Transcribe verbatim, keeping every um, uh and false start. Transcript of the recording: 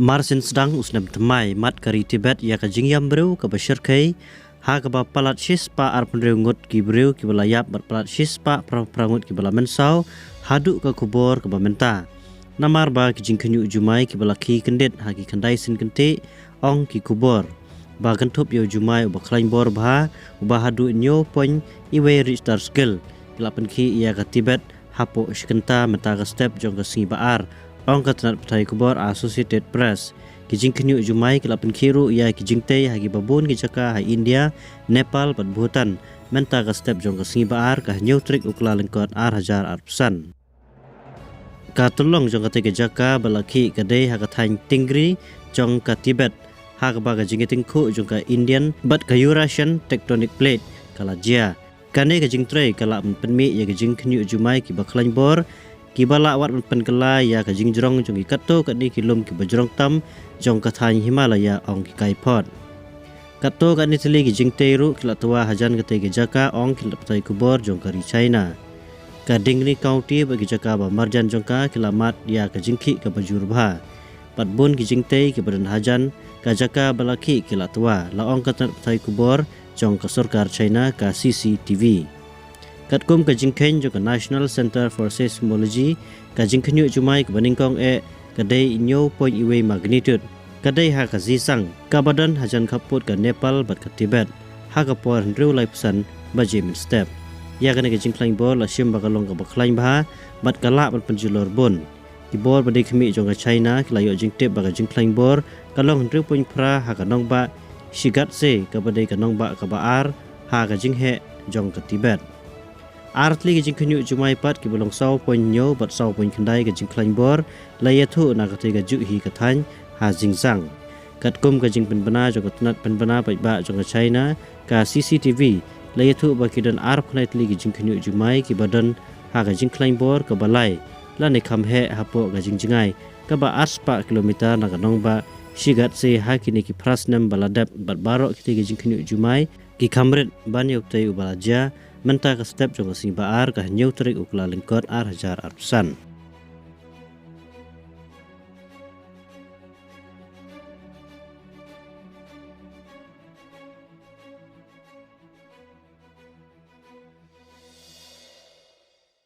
Marsien sdang u snem thymmai, mad ka ri Tibet ïa ka jingïam briew kaba shyrkhei, ha kaba palat shispah arphew hynriew ngut ki briew kiba la ïap bad palat shispah phra ngut kiba la mynsaw, haduh ka khubor kaba mynta. Namar ba ki jingkhynñiuh jumai kiba la khie kyndit ha ki khyndai sien kynthih, ong ki khubor ba kynthup ïa u jumai uba khlaiñ bor bha, uba haduh hynñiew point wei Richter scale, ki la pynkhih ïa ka Tibet hapoh shi kynta mynta ka step jong ka sngi ba ar, ong ka tnat pathai khubor Associated Press. Ki jingkhynñiuh jumai ki la pynkhih ruh ïa ki jingtei ha kiba bun ki jaka ha India, Nepal bad Bhutan mynta ka step jong ka sngi ba ar, ka hynñiew tarik u Kyllalyngkot ar hajar arphew san. Ka tyllong jong katei ka jaka ba la khih ka dei ha ka thaiñ Tengri jong ka Tibet, ha kaba ka jingïatyngkhuh jong ka Indian bad ka Eurasian Tectonic Plate ka la jia. Kane ka jingtrei ka lah ban pynmih ïa ka jingkhynñiuh jumai kiba khlaiñ bor, kiba lah wat ban pynkylla ïa ka jingjrong jong ki katto katne ki lum kiba jrong tam jong ka thaiñ Himalaya, ong ki kaiphod. Katto katne tylli ki jingtei ruh ki la twa hajan katei ka jaka, ong ki lad pathai khubor jong ka ri China. Ka Dingni County bad ki jaka ba marjan jong ka ki la mad ïa ka jingkhih kaba jur bha. Bad bun ki jingtei kiba don hajan ka jaka ba la khih ki la twa, la ong ka tnat pathai khubor jong ka sorkar China, ka C C T V. Katkum ka jingkheiñ jong ka National Center for Seismology, ka jingkhynñiuh jumai kaba nyngkong eh ka dei hynñiew point wei magnitude. Ka dei ha ka Xizang, kaba don hajan khappud ka Nepal bad ka Tibet, ha ka por hynriew laiphew san baje mynstep. Ïa kane ka jingkhlaiñ bor la shim ba ka long kaba khlaiñ bha bad ka lah ban pynjulor bun. Ki bor ba dei khmih jong ka China ki la ïoh jingtip ba ka jingkhlaiñ bor ka long hynriew point phra ha ka nongbah Shigatse, kaba dei ka nongbah kaba ar ha ka jingheh jong ka Tibet. Ar tylli ki jingkhynñiuh jumai pat kiba long saw point hynñiew bad saw point khyndai ka jingkhlaiñ bor la ïathuh na katei ka juh hi ka thaiñ ha Xizang. Katkum ka jingpynbna jong ka tnat pynbna paidbah jong ka China, ka C C T V, la ïathuh ba ki don arphew khyndai tylli ki jingkhynñiuh jumai kiba don ha ka jingkhlaiñ bor kaba lai lane kham heh hapoh ka jingjngai kaba arspah kilometer na ka nongbah Shigatse ha kine ki phra snem ba la dep, bad baroh kitei ki jingkhynñiuh jumai ki kham rit ban ïa utei uba la jia mynta ka step jong ka sngi ba ar, ka hynñiew tarik u Kyllalyngkot ar hajar arphew san.